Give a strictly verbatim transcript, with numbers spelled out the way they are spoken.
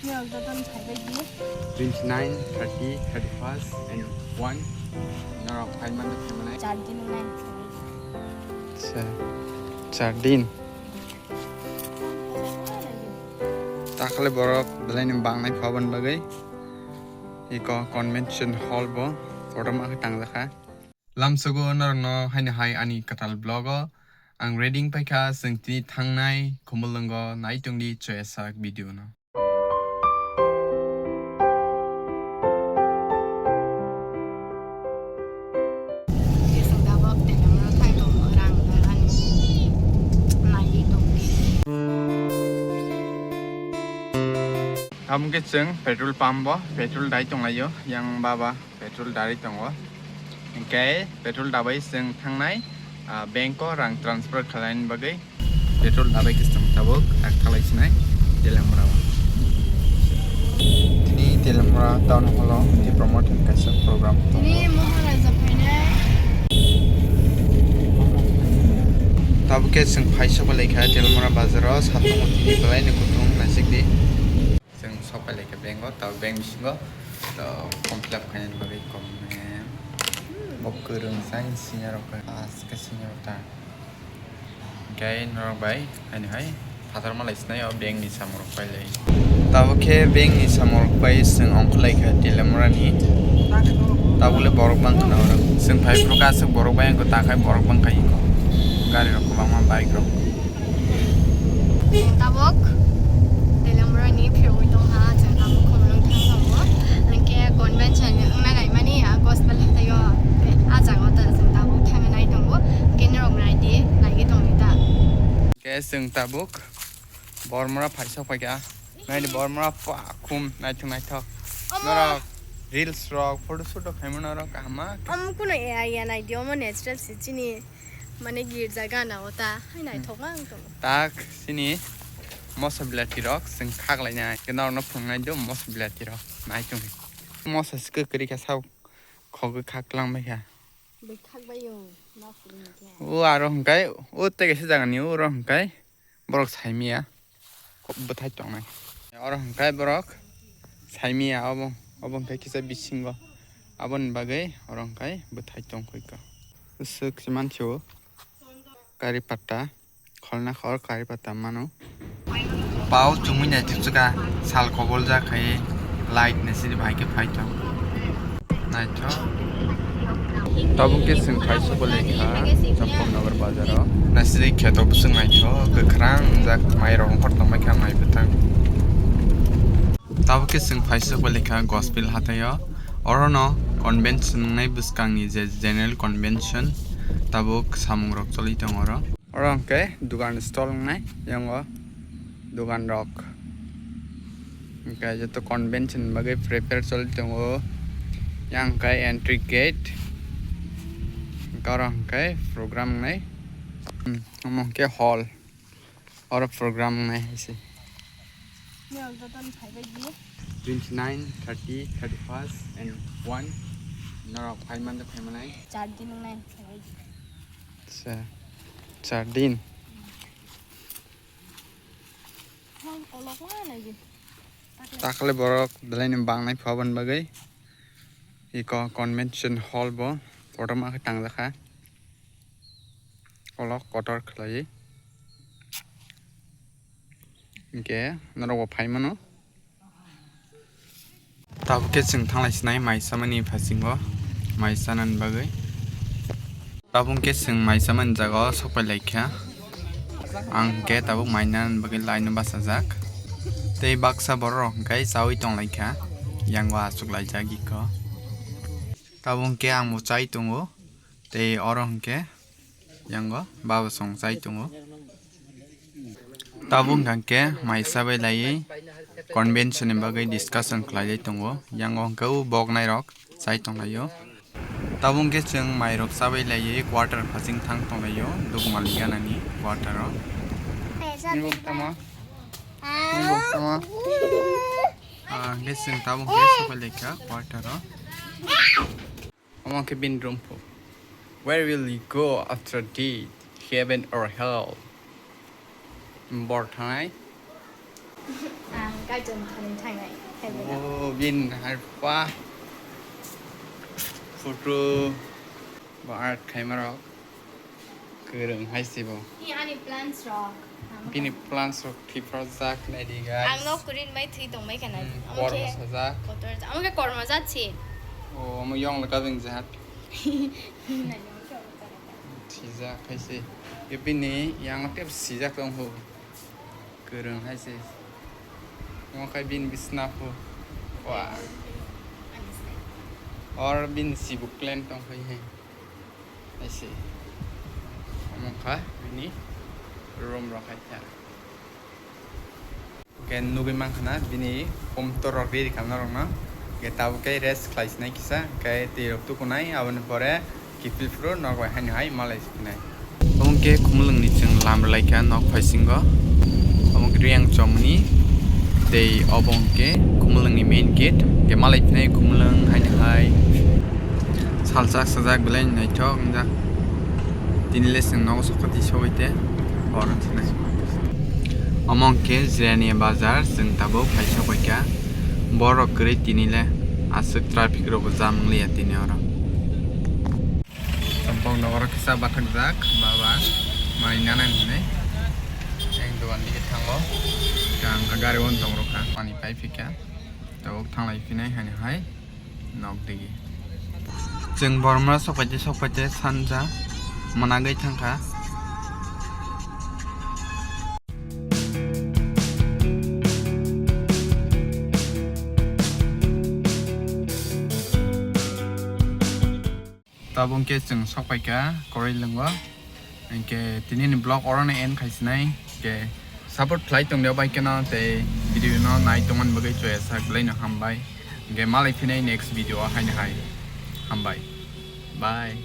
Twenty nine, thirty, thirty first, and one. Norok phai mano, phai manai. Char din nai. Acha, char din. Takhle borok belai ni bangnai phabani bagwi. Iko convention hall bo kotorma khe tangjakha. Lamsogo norokno haino hai ani kwtal vlog o ang ready wng paikha, chwng tini thangnai Khumulwngo, naitongdi choyasak video no. Amo khe chwng petrol pump o petrol dai tonglaio, yang baba petrol dari tongo. Hinkhe petrol dabai chwng thangnai, ah, bank o rang transfer khlaina bagwi. Petrol dabai khe chwng tabuk tak thalai sinai Telamra o. Tini Telamra town hall o tei promote kaisa program tongo. Tini Maharaja phainai. Tabuk khe chwng phai sokolaikha Telamra bazar o, satung tini belai no kutung naisik di. Chwng sok pai laikha bank o, tabuk bank bisingo, to, form fill up khainani bagwi kom, eh, bo kwrwng sai senior rok, as khe senior ta. Hinkhe norok bai, haino hai, phatar malai sinai o bank ni samung rok pai lai. Tabuk khe bank ni samung rok pai chwng ongkhor laikha Telamra ni. Tabuk le borok bang khna oro. Chwng phai phuru aswk borok bai wngkha, ta khai borok bang khai wngkha. Gari rok kwbangma, bike rok. Tabuk Telamra ni phirwi tongha, chwng tabuk Khumulwng thang tongo. Hinkhe convention wngna naimani, ah, gospel hatai o, ah, jaga o ta chwng tabuk thangwi nai tongo. Hinkhe norok nai di, naigwi tongdi ta. Hinkhe chwng tabuk Bormora phaisa phaikha. Naidi Bormora pa khum naithok naithok. Omo. Norok reels rok, photo shoot rok khaimano norok kaham ma. Omo kuno A I ya naidi, omo natural se chini. Mane girja gana o ta, hai naithok ma wng tongo. Tak sini moso bilati rok chwng khak lainai. Khe norokno phunuknai do moso bilati rok. Nai chwng. Moso se kwrwi kha sao khogwi khak lang bai kha. Bai khak bai o, ma phunuknai khe. O aro hwnkhe, o tei kaisa jagani oro hwnkhe borok saimaya. Kok bwthai tongnai. Oro hwnkhe borok saimaya obo, obo hwnkhe kisa bisingo. Aboni bagwi oro hwnkhe bwthai tongkhoika. Swk se mansio kari patta, kholna khor kari patta mano. Pao chumui nai tipswka, sal kobol jak hai light ni sini bai khe phai tong. Naithok. Tabuk khe chwng phai sokolaikha Champaknagar bazaro. Naisidi kheto bwswk naithok, kwkhwrang wngjak, mairok ongkhor tongbaikha, mai bwtang. Tabuk khe chwng phai sokolaikha Gospel hataio. Orono convention wngnai bwskangni je general convention, tabuk samungrok choli tongo oro. Oro hwnkhe dukan stall wngnai, yango dukan rok. Hwnkhe joto convention bagwi prepare choli tongo. Yang khe entry gate. Hwnkhe oro hwnkhe program wngnai. Hmm, omo hwnkhe hall. Oro program wngnai hai se. Twenty nine, thirty, thirty first and one. Norok phai mande phai manai. Char din wngnai phai. Acha, char din. Hang kolok ma nai di. Takle borok belai ni bangnai phabani bagwi. Iko convention hall bo kotorma khe tangjakha. Kolok kotor khlaiwi. Hinkhe norok bo phai mano. Tabuk khe chwng thanglai sinai mai chamani phasingo, mai chanani bagwi. Tabuk khe chwng mai chamani jaga o sok pai laikha. Ang khe tabuk mai nani bagwi line o bachajak. Tei baksa borok rok hwnkhe chaui tong laikha, yango achuk laijak iko. Tabuk khe ang bo chai tongo. Tei oro hwnkhe yango baba song chai tongo. Tabuk hwnkhe mai chabai laiwi convention ni bagwi discussion khlaiwi tongo. Yango hwnkhe o boknai rok chai tonglaio. Tabuk hwnkhe chwng mairok chabai laiwi quarter phasing thang tonglaio, Dugumali ganani quarter o. Nini bo tamo? Nini bo tamo? Ah, hwnkhe chwng tabuk hwnkhe sopai laikha quarter o. Omo khe bini room pho. Where will you go after death? Heaven or hell? Bor thangnai. Ang garden thani thangnai, hai bela. Oh, bin harpa. Photo ba art khaima rok. Kwrwng hai se bo. Ni ani plants rok. Bini plants rok thwiprojak nai di, guys. Ang nok kwrwi bai thwi tong bai kha nai. Hmm, amo khe kormo sajak. Kotor ja-, amo khe kormo jat se. Oh, amo yong laka beng jat. Nai yong khe omo jat. Sijak hai se. Yo bini yang tep sijak tong ho. Kwrwng hai se. Omo khai bini bisna pho. Wah. Or bini sibuk plan tong khai hai. Hai se. Omo kha bini room rok hai kha. Hwnkhe nugui mankha na bini home tour rok riri kha norokno. Hwnkhe tabuk khe rest khlai sinai kisa, hwnkhe twi rok tukunai, aboni pore kiphil phuru nok bai haino hai malai sinai. Omo khe Khumulwngni chwng lam rwlai kha nok phaisingo. Omo khe Riyang chomni tei obo hwnkhe Khumulwngni main gate. Hwnkhe malai phinai Khumulwng haino hai salsa sajak belai naithok wngjak. Tini le chwng nogo sokoti sogwi te hor wng sinai. Omo hwnkhe Jirania bazar, chwng tabuk phai sokoi kha. Borok kwrwi tini le aswk traffic rokbo jam wng liya tini oro. Chwng bok nogoro kisa bathakjak baba mai nanai hinwi. Ang dogan dige thango. Ang gari o tong rokha, pani pai phikha. Tabuk thanglai phinai haino hai. Nok digi. Chwng bormra sokpaite sokpaite sanja mwnagwi thangkha. Tabuk khe chwng sokpaikha Korailwngo. Hinkhe tinini vlog orono end khaisinai. Hinkhe support khlai tongdi bai kheno tei video no nai tongmani bagwi choya sak belai no hambai. Hinkhe malai phinai next video o haino hai. Hambai. Bye.